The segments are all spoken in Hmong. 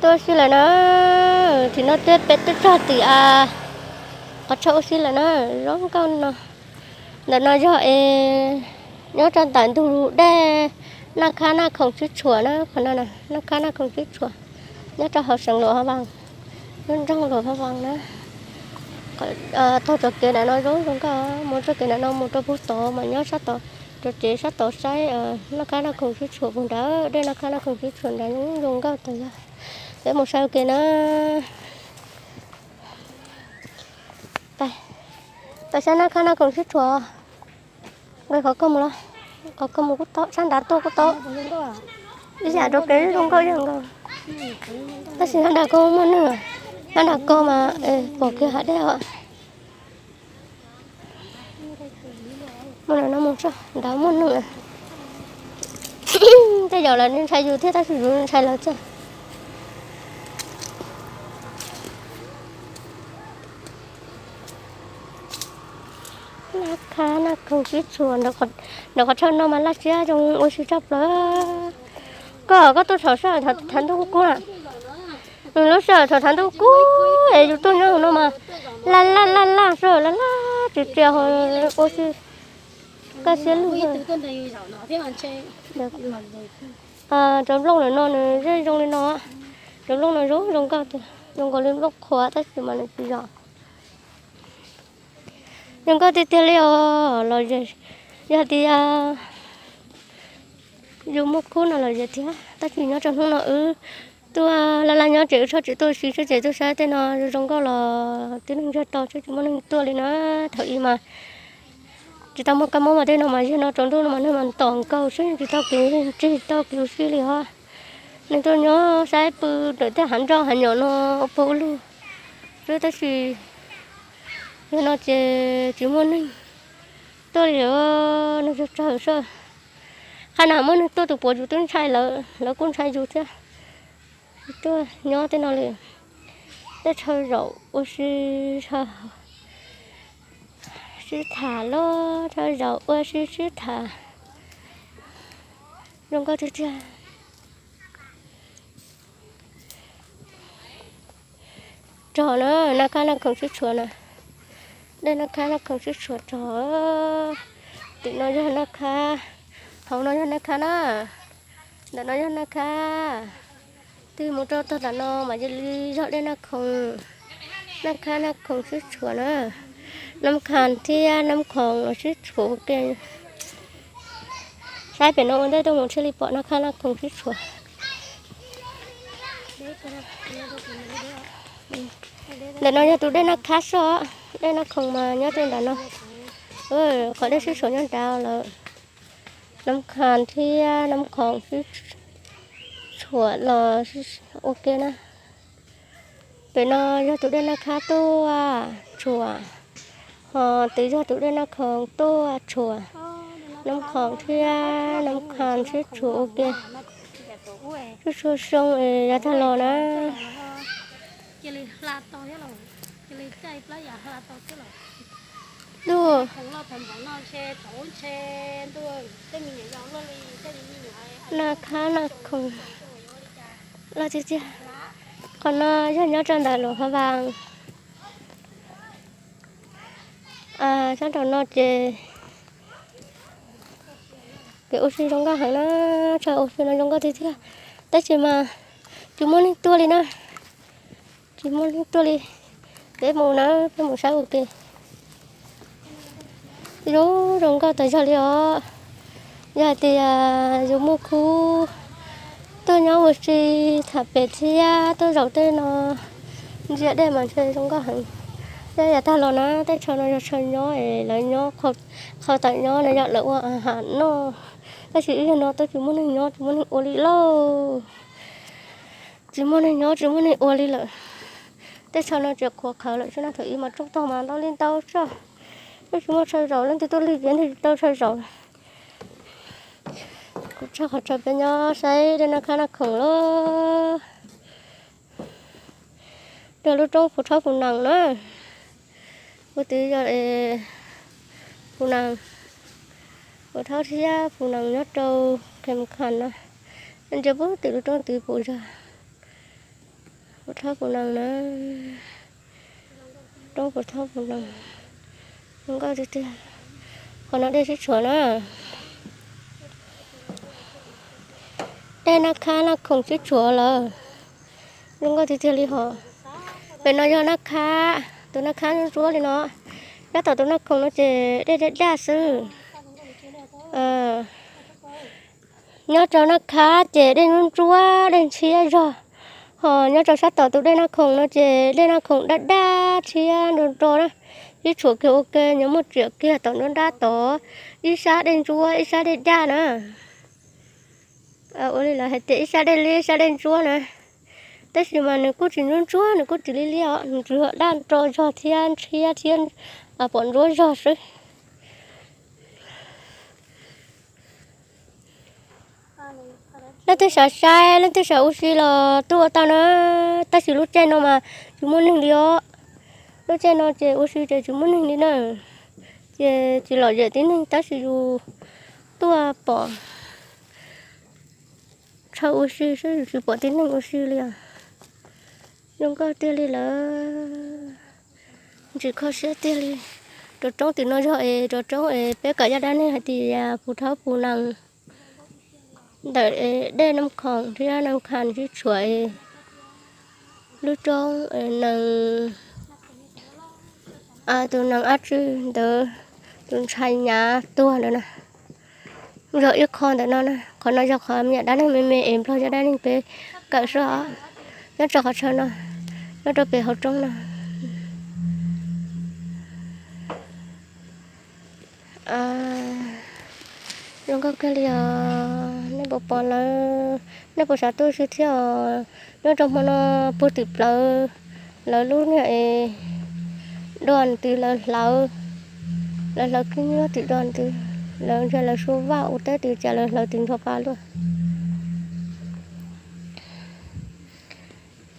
Tuaj ua si lawm na, tim no twb peb tuaj txog tim a, qhov chaw ua si lawm na, zoo nkauj no. Ntawm no yog es nyob rau ntawm ntug dej Naj Khab Naj Khoom Sib Tshuam na, qhov no Naj Khab Naj Khoom Sib Tshuam, nyob rau hauv xeev Luam Phab Vaas, lub nroog Luam Phab Vaas na. Taug txoj kev ntawm no zoo zoo nkauj, mus txoj kev ntawm no mus rau puag tod mas nyob sab tod, rau tsev sab tod saib Naj Khab Naj Khoom Sib Tshuam puag nrad, dej Naj Khab Naj Khoom Sib Tshuam nrad zoo nkauj tas zog. Peb mus saib ua ke na. Pais saib Naj Khab Naj Khoom Sib Tshuam. Nqis qhov koj mus los, qhov koj mus kuj tau, sab nrad tuaj kuj tau. Ib yam rau kev zoo nkauj yog nkaus. Tab sis sab nrad ko muaj neeg, sab nrad ko mas pom kiag hav dej os. Mus no mus tso, nrad muaj neeg. Tej zaum lawv ntshai yus thiab tab sis yus ntshai lawv thiab. Naj Khab Naj Khoom Sib Tshuam, nram qhov chaw no mas laj siab zoo ua si tshaj plaws. Koj, koj tuaj thaum sij hawm thav ntuj kub kub na. Lub sij hawm thaum thav ntuj kub es yus tuaj nyob hauv no mas laj laj laj laj sij hawm laj laj tsis tsia ua si kaj siab lug. Cov nplooj ntawm no nws zej zoo li no, cov nplooj no zoo zoo nkauj tiag, zoo nkaus li nplooj qhuav tab sis mas nws tsis zoo. Zoo nkauj tiag tiag li os los, yog tias yus muaj khub no los yog tiag, tab sis nyob rau hnub no wb tuaj laj laj nyob ces wb txhob tsis tuaj ua si, txhob tsis tuaj saib tej no zoo nkauj los tib neeg ntsiag to, txhob tsis muaj neeg tuaj li na. Thaum ub mas tsis tau muaj kab mob mas tej no mas yog no tsaus ntuj no mas neeg mas ntom nkaus xwb, tsis tau kev, tsis tau kev ua si li os. Neeg tuaj nyob saib pw ntawm tej hav nroj hav nyom no ua pag ua lug xwb, tab sis yog no ces tsis muaj neeg tuaj li os, neeg tsawg tsawg xwb. Qhov no muaj neeg tuaj tus puav yus twb ntshai lawv, lawv kuj ntshai yus thiab. Tuaj nyob tej no li, tej chaw zaum ua si, sib tham los chaw zaum ua si sib tham, zoo nkauj tiag tiag. Rog na, Naj Khab Naj Khoom Sib Tshuam na, dej Naj Khab Naj Khoom Sib Tshuam rog. Tim no yog Naj Khab, hauv no yog Naj Khab na, ntawm no yog Naj Khab. Twb mus rau tog ntawm no mas cia li yog dej Naj Khoom, Naj Khab Naj Khoom Sib Tshuam na. Naj Khab thiab Naj Khoom los sib tshuam ua ke. Saib pem no ua ntej tuaj mus thiaj li pom Naj Khab Naj Khoom sib tshuam. Ntawm no yog tus dej Naj Khab soj, dej Naj Khoom mas nyob rau ntawm no. Qhov dej sib tshuam nyob nrad lawm. Naj Khab thiab Naj Khoom sib tshuam los ua ke na. Pem no yog tus dej Naj Khab tuaj tshuam, ho twb yog tus dej Naj Khoom tuaj tshuam. Naj Khoom thiab Naj Khab sib tshuam ua ke. Sib tshuam zoo es yav tag los na. Ntuj, Naj Khab Naj Khoom loj tiag tiag. Qhov no yog nyob rau ntawm Luam Phab Vaas. Sab nraum no ces kev ua si zoo nkauj heev na, chaw ua si no zoo nkauj tiag tiag. Tab sis mas tsis muaj neeg tuaj li na, tsis muaj neeg tuaj li. Peb mus na, peb mus saib ua ke. Zoo zoo nkauj tas zog li os. Yog hais tias yus muaj khub tuaj nyob ua si tham pem thiab tuaj zaum tej no, ntsia dej mas ntshe zoo nkauj heev. Yog yav tag los na tej chaw no yog chaw nyob es lawv nyob, qhov tawm nyob no yog lawv ua ham noj. Tab sis ib zaug no twb tsis muaj neeg nyob tsis muaj neeg ua li lauj. Tsis muaj neeg nyob tsis muaj neeg ua li lawm. Tej chaw no tsis qhuav qhawv lawm xwb na, thaum ub mas rooj tog mas ntau li ntau txoj. Twb tsis muaj chaw zaum, leej twg tuaj lig ces leej twg tsis tau chaw zaum. Kuv tshaj qhov chaw peb nyob saib dej Naj Khab Naj Khoom lawm. Rau lub roob Phu Thaub Phu Nees na. Kuv twb yog Phu Nees, Phu Thaub thiab Phu Nees nyob rau Khem Khas na. Ntsia puag tim lub roob twg puas yog. Puv thob puv nees na, roob puv thob puv nees, zoo nkauj tiag tiag. Qhov no dej sib tshuam na. Dej Naj Khab Naj Khoom sib tshuam lawm, zoo nkauj tiag tiag li hos. Pem no yog Naj Khab, tus Naj Khab ntsuab ntsuab li no. Sab tom tus Naj Khoom no ces dej daj daj xwb. Nyob rau Naj Khab ces dej ntsuab ntsuab, dej ntshiab zog, ho nyob rau sab tom tus dej Naj Khoom no ces dej Naj Khoom daj daj tshiab nro nro na. Sib tshuam kiag ua ke, nyob muaj riam kiag tom nruab nrab tod, ib sab dej ntsuab ib sab dej daj na. Ua li lawv hais tias ib sab dej liab ib sab dej ntsuab na, tab sis mas nws kuj tsis ntsuab ntsuab, nws kuj tsis liab liab os, nws tsuas yog daj nro zog thiab ntshiab thiab pom ntsuab zog xwb. Leej twg xav saib, leej twg xav ua si los tuaj ua tau na, tab sis lub caij no mas tsis muaj neeg li os. Lub caij no ces ua si ces tsis muaj neeg li na, ces tsis lom zem tib neeg, tab sis yus tuaj pom tshawb ua si xwb, yus tsis pom tib neeg ua si li os. Zoo nkauj tiag li lawm, ntxim kho siab tiag li. Rov roob tim no yog es rov roob es peb kom zaj dab neeg hais tias puv thob puv nees ntawm dej Naj Khoom thiab Naj Khab sib tshuam es lub roob nees, tus nees ab tsw ntawd, tus ntxhais nyav tuag ntawd na, yog ib qho ntawm no na. Qhov no yog qhov me nyuam dab neeg me me es Nplog zaj dab neeg peb kawm soj nyob rau qhov chaw no, nyob rau pem hauv roob no. Zoo nkauj kawg li os. Nej puas pom lawv, nej puas xav tuaj ua si thiab os? Nyob rau hmo no puag tim plawv lawv lub niag es doj ntws lawv hlawv, lawv hlawv khib nyiab tim doj ntws, lawv ntsia lawv sua vaj ua teb twg cas lawv hlawv twb ncho pa luaj.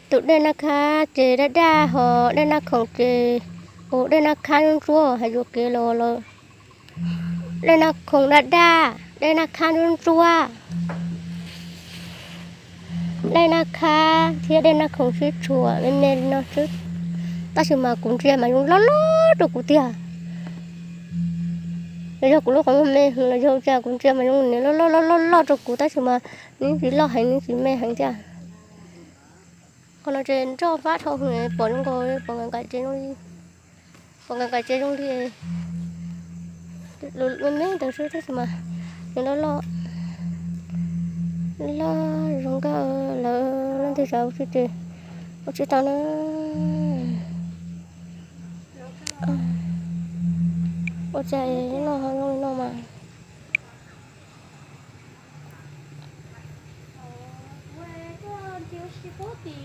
Tus dej Naj Khab ces daj daj, ho dej Naj Khoom ces, ua dej Naj Khab ntsuab hais yuam kev los lawm. Dej Naj Khoom daj daj, dej Naj Khab ntsuab ntsuab. Dej Naj Khab thiab dej Naj Khoom sib tshuam me me li no xwb, tab sis mas kuv ntsia mas zoo loj loj rau kuv tiag. Los yog kuv lub qhov muag me heev los yog ua cas kuv ntsia mas zoo niam loj loj loj loj loj rau kuv, tab sis mas nws tsis loj heev nws tsis me heev thiab. Qhov no ces nroj fab dhau heev, pom zoo nkaus pom nkaim nkaim tsev zoo li, pom nkaim nkaim tsev zoo li me me ntawd xwb, tab sis mas nws loj loj, loj zoo nkauj. Lawv leej twg xav ua si ces ua tsis tau na. Ua cas no zoo li no mas.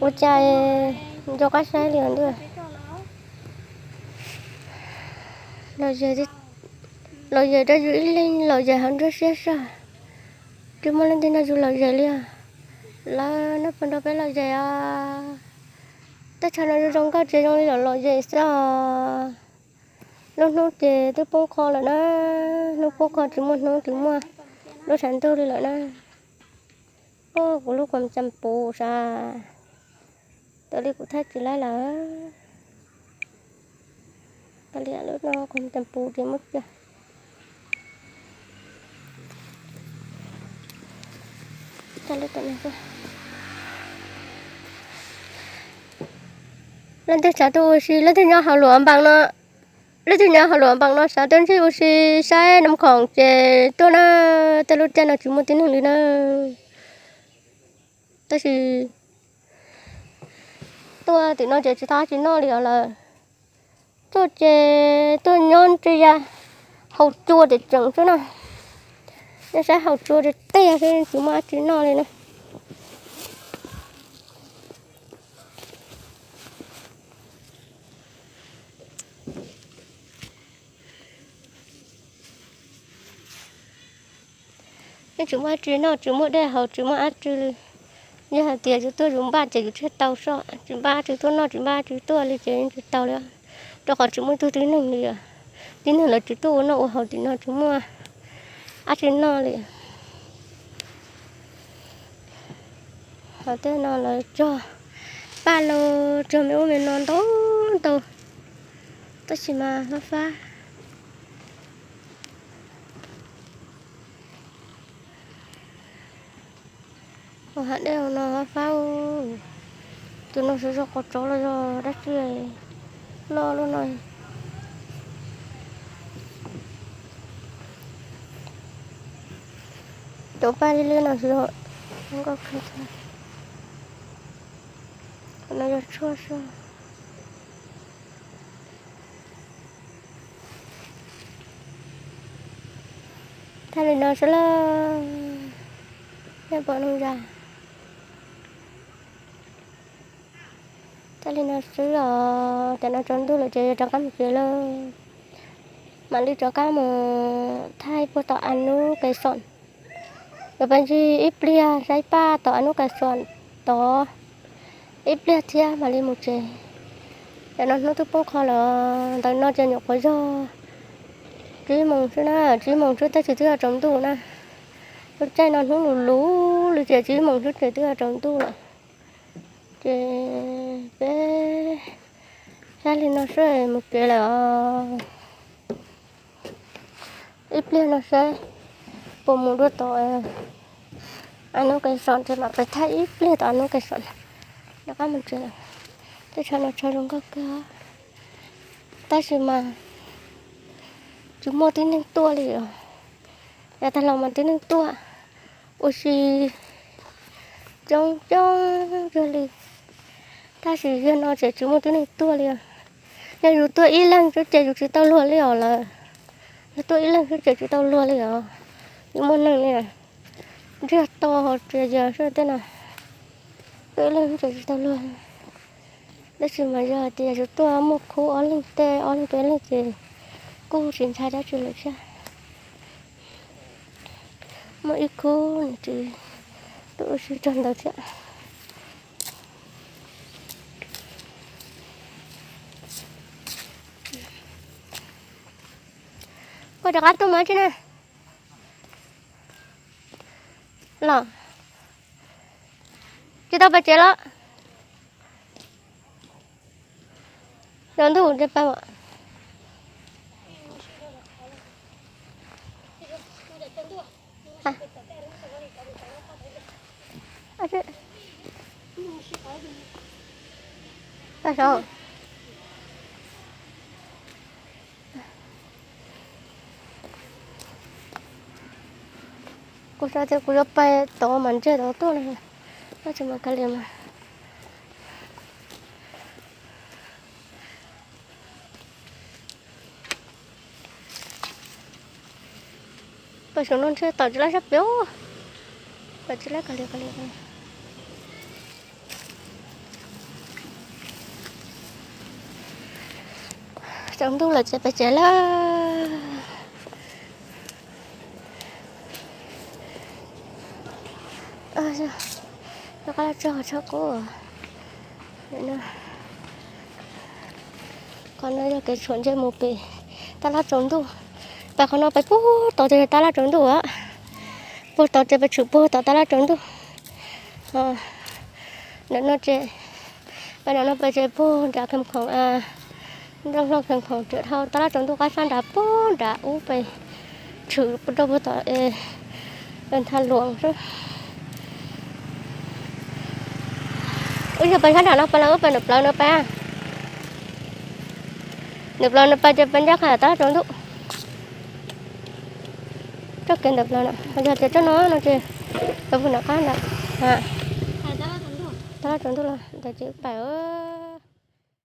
Ua cas nco qab saib li os ntuj. Lom zem rau yus ib leeg, lom zem hauv nruab siab saj. Tsis muaj leej twg nrog yus lom zem li os. Lawv no puas nrog peb lom zem os? Teb chaws no zoo zoo nkauj ces zoo li lom lom zem xwb os. Lub hnub ces twb poob qho lawm na, hnub poob qho tsis muaj hnub tsis muaj lub tshav ntuj li lawm na. Kuv lub qhov cas puv sav, tas li kuv thaij tsis laib lawm. Tas li lub no qhov cas puv ces muab cia. Leej twg xav tuaj ua si, leej twg nyob hauv Luam Npas no, leej twg nyob hauv Luam Npas no xav tuaj ntsib ua si saib Naj Khoom ces tuaj na. Tej lub caij no tsis muaj tib neeg li na. Tab sis tuaj tim no ces tsis tau dab tsi noj li os lawm. Tuaj ces tuaj nyob ntsia haus cua tseem tseem xwb na. Nej saib haus cua tiag tiag xwb tsis muaj dab tsi noj li na. Nej tsis muaj dab tsi noj, tsis muaj dej haus, tsis muaj dab tsi li. Yog hais tias yus tuaj yus npaj ces yus thiaj tau soj, tsis npaj dab tsi tuaj noj, tsis npaj dab tsi tuaj li ces yeej tsis tau li. Rau qhov tsis muaj ib tug tib neeg li os. Tib neeg lawv tsis tuaj ua noj ua haus tim no, tsis muaj dab tsi noj li. Ho tej no lawv cog Paj los tsuag me ub me no ntau ntau, tab sis mas fab fab. Ua hav dej no fab fab. Tus no xyov yog qos tsov los yog dab tsi loj loj no. Cov paj liab liab no xyov yog nkauj kawg thiab. Qhov no yog tshuaj xwb. Thaj li no xwb lauj, nej pom no zas. Thaj li no xwb os, tam no tsaus ntuj lawm ces yuav rov qab mus tsev lawm. Mam li rov qab mus thaij puag tom a nub kais xoom. Yuav pab ntsig ib pliag saib paj tom a nub kais xoom tod ib pliag thiab mam li mus tsev. Tam no hnub twb poob qho lawm, ntawm no ces nyuam qhuav yog tsib moos xwb na, tsib moos xwb tab sis twb yuav tsaus ntuj na. Lub caij no hnub lus lus li ces tsib moos xwb ces twb yuav tsaus ntuj lawm. Ces peb saib li no seb mus tsev lawm os. Ib pliag no seb puas mus dua tom a nub kais xoom ces mam pais thaij ib pliag tom a nub kais xoom, rov qab mus tsev lawm. Tej tshav no tshav zoo nkauj kawg, tab sis mas tsis muaj tib neeg tuaj li os. Yav tag los mas tib neeg tuaj ua si coob coob kawg li, tab sis yog no ces tsis muaj tib neeg tuaj li os. Yog yus tuaj ib leeg xwb ces yus tsis tau luag li os lawm. Yog tuaj ib leeg xwb ces tsis tau luag li os. Yus muaj neeg li ntsiag to hauv tsev yas sab tej no, tuaj ib leeg xwb ces tsis tau luag. Tab sis mas yog hais tias yus tuaj muaj khub ob leeg tej ob leeg peb leeg ces kuj tsis ntshai dab tsi lawm thiab. Muaj ib khub nws tsis tuaj ua si txog ntawd thiab. Koj rov qab tuaj mus tsi na. Los tsis tau pais tsev los? Tsaus ntuj tsis pais. Kuv xav tias kuv yuav pais tod mas ntseg tod tuaj no, tab sis mas kav liam mas. Pais saum no ntshe tom tsis laib sab pem, tom tsis laib kav liam kav liam. Tsaus ntuj lawm ces pais tsev lawm. Rov qab los txog tshaj qub. Qhov no yog kev tshuam ntsia mus pem tab laj tsaus ntuj. Pais qhov no pais puag tod ces tab laj tsaus ntuj os. Puag tod ces pais tshwm puag tod tab laj tsaus ntuj. Ntawm no ces, pais ntawm no pais ces puag nram Khees Khoom, nroog Hlooj Khees Khoom, dhau tab laj tsaus ntuj qab sab nrad puag nrad ub pais tshwm rau puag tom Ntha Luam xwb. Wb yog pais sab nram no pais los wb pais ntawm plawv no pais. Ntawm plawv no pais ces pais ncaj qha tab laj tsaus ntuj. Txoj kev ntawm plawv no, yog tias txoj no no ces pais puag nram qab ntawd. Tab laj tsaus ntuj los ntawd ces wb pais.